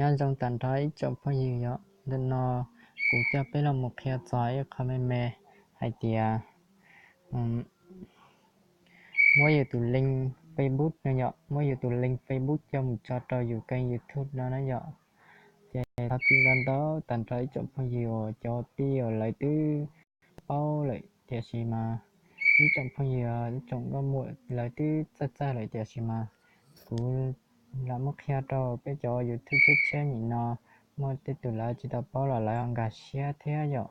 Nyob zoo tag nrho ib tsoom phooj ywg yom, ntawm no kuv coj peb los mus qhia txog ib qho me me hais tias muab yus tus link Facebook no yom, muab yus tus link Facebook coj mus tso rau yus kênh YouTube no na yom. Ces thov txim ntau ntau tag nrho ib tsoom phooj ywg uas cov tij uas lawv twb paub lawm tiam sis mas ib tsoom phooj ywg ib tsoom nkauj muam lawv twb txawj txawj lawm tiam sis mas kuv lam muab qhia rau peb cov YouTube tshiab tshiab nim no muaj tej tus lawv tsis tau paub los lawv ho nkag siab thiab yom.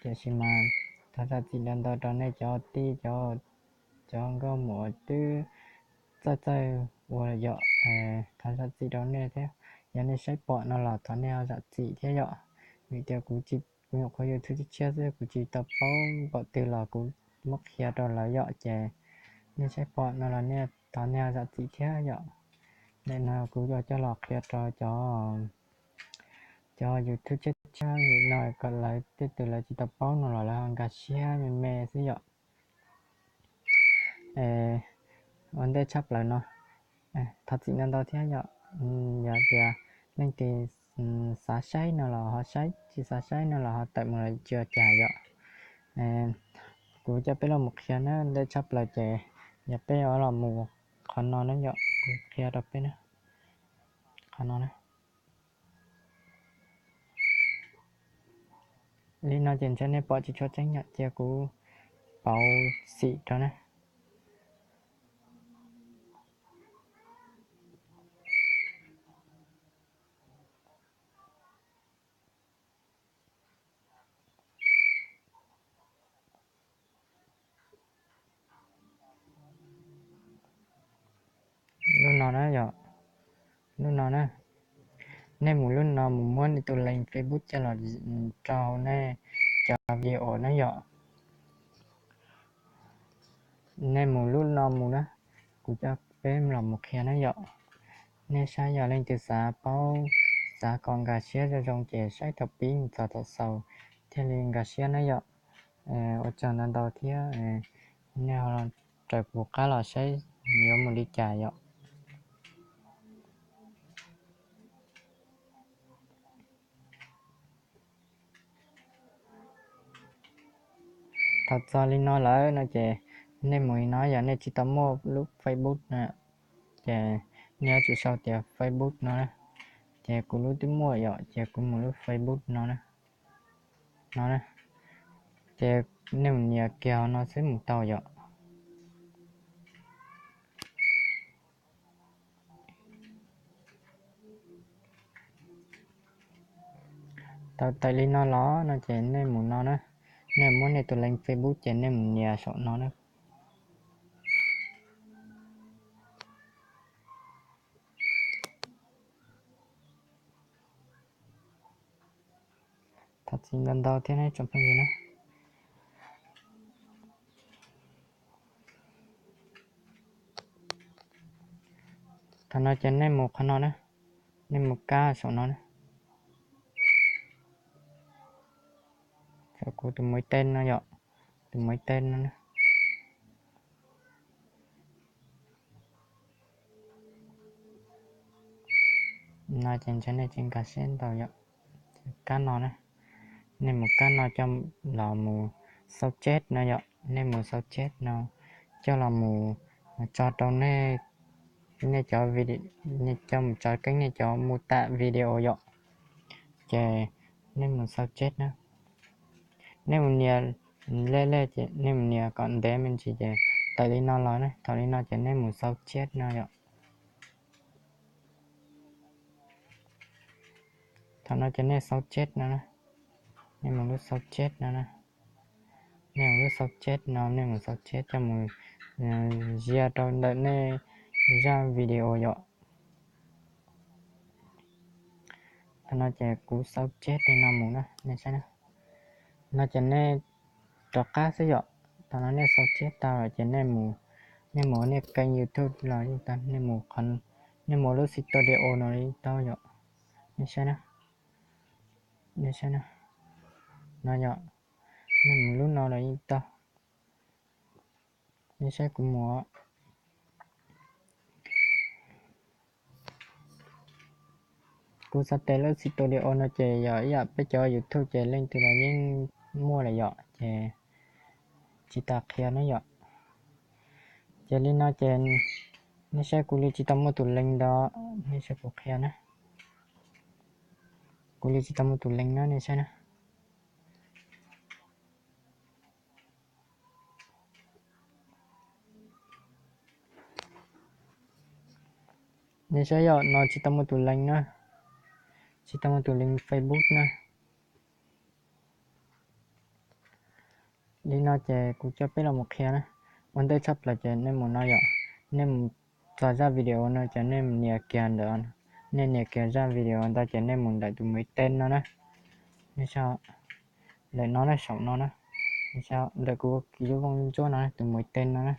Tiam sis mas thov zam txim ntau ntau rau nej cov tij cov nkauj muam twb txawj txawj ua yom. Thov zam txim rau nej thiab, yog nej saib pom no los thov nej ho zam txim thiab yom. Vim tias kuv nyuam qhuav YouTube tshiab tshiab xwb kuv tsis tau paub npaum twg los kuv muab qhia rau lawv yom. Ces nej saib pom no los nej thov nej ho zam txim thiab yom. Ntawm no kuv yuav coj los qhia rau cov cov YouTube tshiab tshiab nim no kom lawv tej tus lawv tsis tau paub no los lawv ho nkag siab me me xwb yom. Ua ntej tshaj plaws no thov txim ntau ntau thiab yom. Yog tias leej twg xav saib no los ho saib, tsis xav saib no los ho tawm mus los tsis ua cas yom. Kuv coj peb los mus qhia na, ntej tshaj plaws ces yog peb yuav los mus qhov no na yom, kuv qhia rau peb na, qhov no na. Li no ces ntshe nej pom tsis tshua tseeb yom, cia kuv pauv xim rau na. Lub no na yom, lub no na. Nej mus lub no mus muab nej tus link Facebook coj los rau hauv nej cov video na yom. Nej mus lub no mus na, kuv coj peb los mus qhia na yom. Nej saib yog leej twg xav paub, xav kom nkag siab zoo zoo ces saib thaum pib mus txog thaum xaus thiaj li nkag siab na yom. Ua tsaug ntau ntau thiab, nej ho raws kuv qab los saib yuav mus li cas yom. Thaum txog li no lawm no ces nej mus li no, yog nej tsis tau muaj lub Facebook na, ces nej yuav tsum sau tias Facebook no na. Ces kuv lub twb muaj yom, ces kuv mus lub Facebook no na. No na, ces nej mus nias kiag hauv no xwb mus tau yom. Tau tawm li no los no ces nej mus no na, nej muab nej tus link Facebook ces nej mus nias saum no na. Thov txim ntau ntau thiab nej tsoom phooj ywg na. Thaum no ces nej mus qhov no na, nej mus kab saum no na. Kuv tus muv ib teb no yom, tus muv ib teb no na. No ces ntshe nej tsis nkag siab ntau yom. Kab no na, nej mus kab no coj los mus xau cheb no yom, nej mus xau cheb no coj los mus tso rau nej, nej cov, nej coj mus tso keeb nej cov mô tả video yom. Ces nej mus xau cheb na, nej mus nias lej lej ces nej mus nias kom ntev me ntsis ces tawm li no los na, thaum li no ces nej mus xau cheb no yom. Thaum no ces nej xau cheb no na, nej mus lub xau cheb no na, nej mus lub xau cheb no, nej mus xau cheb coj mus zia rau ntawm nej zaj video yom. Thaum no ces kuv xau cheb li no mus na, nej saib na. No ces nej rov qab xwb yom. Thaum no nej xau cheb tau lawm ces nej mus, nej mus nej kênh YouTube los yeej tau, nej mus, nej mus lub studio no los yeej tau yom. Nej saib na, nej saib na, no yom, nej mus lub no los yeej tau. Nej saib kuv mus. Kuv xav tes lub studio no ces yog ib yam peb cov YouTube ces leej twg los yeej muaj lawm yom, ces tsis tas qhia na yom. Ces li no ces nej saib kuv li tsis tau muaj tus leeg ntawd, nej saib kuv qhia na. Kuv li tsis tau muaj tus leeg na, nej saib na. Nej saib yom, no tsis tau muaj tus leeg na, tsis tau muaj tus leeg Facebook na. Li no ces kuv coj peb los mus qhia na. Ua ntej tshaj plaws ces nej mus no yom, nej mus txog zaj video no ces nej nias kiag ntawm, nej nias kiag zaj video ntawd ces nej mus ntawm tus muv ib ten no na. Nej saib, ntawm no na, saum no na. Nej saib ntawm kuv kiv lub vooj ntsuab no na, tus muv ib ten no na.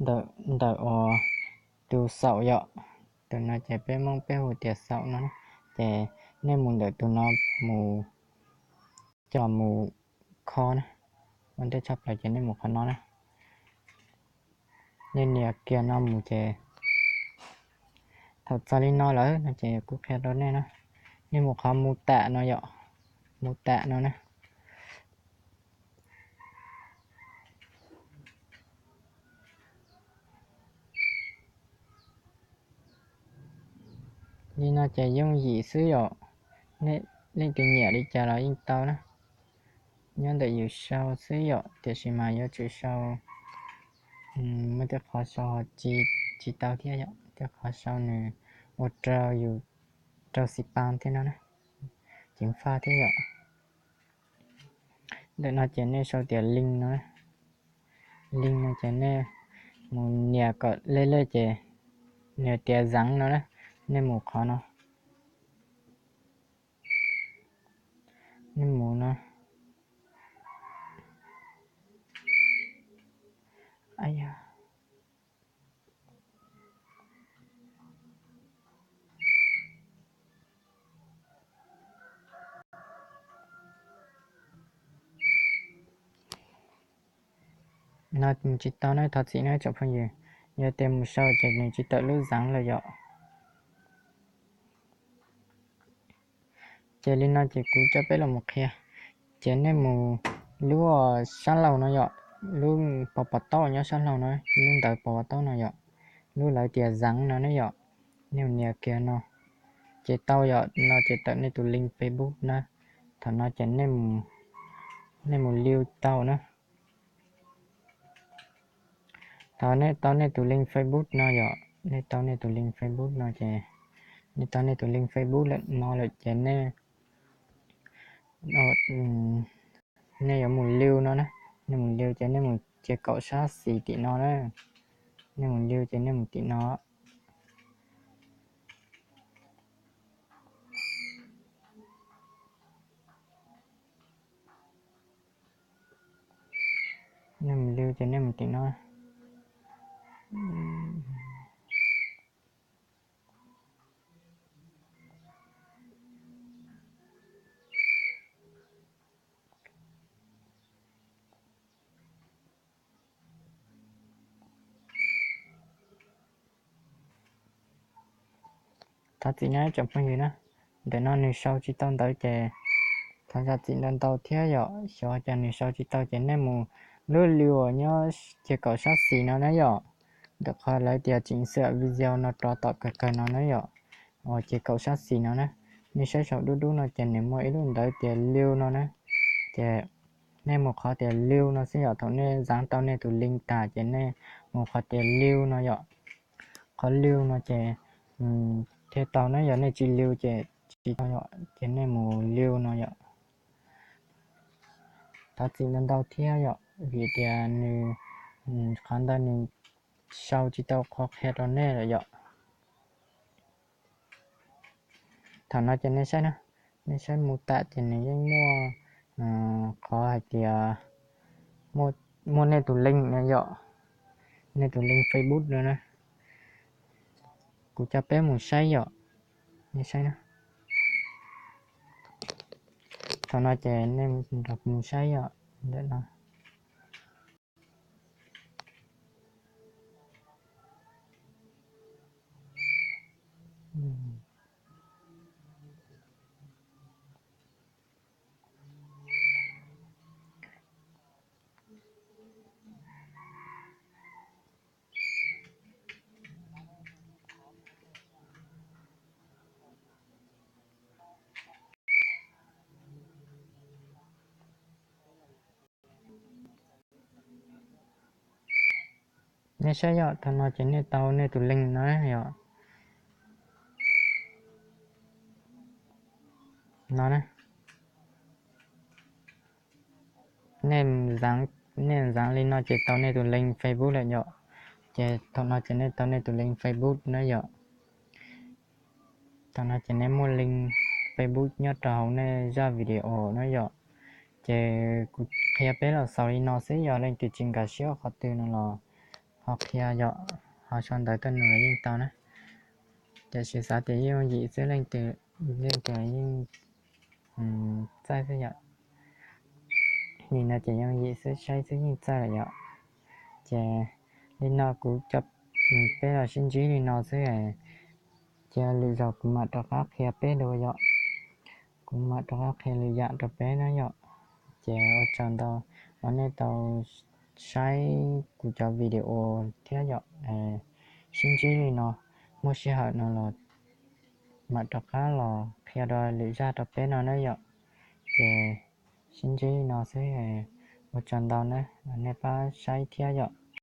Ntawm, ntawm uas tus xaum yom, tus no ces peb Hmoob peb hu tias xaum no na. Ces nej mus ntawm tus no mus, coj mus kho na. Ua ntej tshaj plaws ces nej mus qhov no na. Nej nias kiag no mus ces thaum txog li no lawm no ces kuv qhia rau nej na. Nej mus qhov mus tam no yom, mus tam no na. Li no ces yooj yim xwb yom, leej twg nyiam li cas los yeej tau na. Nyob ntawm yus sau xwb yom, tiam sis mas yuav tsum sau, muaj tej qhov sau tsis, tsis tau thiab yom, tej qhov sau nws ua rau yus rau xi pab thiab no na, ceev faj thiab yom. Ntawm no ces nej sau tias link no, link no ces nej mus nias kom lej lej ces nws tias zán no na, nej mus qhov no, nej mus no. No mus tsis tau na, thov txim na tsoom phooj ywg, yog tias mus sau ces nws tsis tawm lub zán lawm yom. Ces li no ces kuv coj peb los mus qhia. Ces nej mus lub sab laug no yom, lub pos pos taub nyob sab laug no, lub ntawv pos pos taub no yom, lub lawv tias zán no ne yom, nej mus nias kiag no, ces tau yom, no ces tawm nej tus link Facebook na. Thaum no ces nej mus, nej mus liu tau na. Thaum nej tau nej tus link Facebook no yom, nej tau nej tus link Facebook no ces, nej tau nej tus link Facebook lawm no lawm ces nej, nej yuav mus liu no na. Nej mus liu ces nej mus ces kaum sab xis tim no na. Nej mus liu ces nej mus tim no. Nej mus liu ces nej mus tim no. Thov txim na tsoom phooj ywg na, ntawm no nws sau tsis tau ntawv ces thov zam txim ntau ntau thiab yom. Xyov cas nws sau tsis tau ces nej mus lub liu uas nyob ces kaum sab xis no na yom. Ntawm qhov lawv tias chỉnh sửa video no rov tom kawg kawg no na yom. Uas ces kaum sab xis no na, nej saib saum dub dub no ces nws muaj ib lub ntawv tias liu no na. Ces nej mus qhov tias liu no xwb yom, thaum nej zán tau nej tus link tag ces nej mus qhov tias liu no yom. Qhov liu no ces thiaj tau na, yog nej tsis liu ces tsis tau yom, ces nej mus liu no yom. Thov txim ntau ntau thiab yom, vim tias nws, qhov ntawd nws sau tsis tau qhov qhia rau nej lawm yom. Thaum no ces nej saib na, nej saib mus tam ces nws yeej muaj qhov hais tias muaj nej tus link no yom, nej tus link Facebook no na. Kuv coj peb mus saib yom, nej saib na. Thaum no ces nej nrog kuv mus saib yom, ntawm no. Nej saib yom, thaum no ces nej tau nej tus link no yom. No na, nej, nej ntxeev li no ces tau nej tus link Facebook lawm yom. Ces thaum no ces nej tau nej tus link Facebook na yom. Thaum no ces nej muaj link Facebook nyob rau hauv nej zaj video na yom. Ces kuv qhia peb los xaus li no xwb, yog leej twg tsis nkag siab qhov twg no los ho qhia yom, ho sau ntawv tuaj nug los yeej tau na. Tiam sis xav tias yeej yooj yim xwb, leej twg, leej twg yeej txawj xwb yom. Nim no ces yooj yim xwb, saib xwb yeej txawj lawm yom. Ces li no kuv coj peb los sib ntsib li no xwb, ces lwm zaus kuv mam rov qab qhia peb dua yom. Kuv mam rov qab qhia lwm yam rau peb na yom. Ces ua tsaug ntau uas nej tau saib kuv cov video thiab yom. Sib ntsib li no, muaj sij hawm no los mam rov qab los qhia dua lwm zaj rau peb no na yom. Ces sib ntsib li no xwb, ua tsaug ntau na, nej pab saib thiab yom.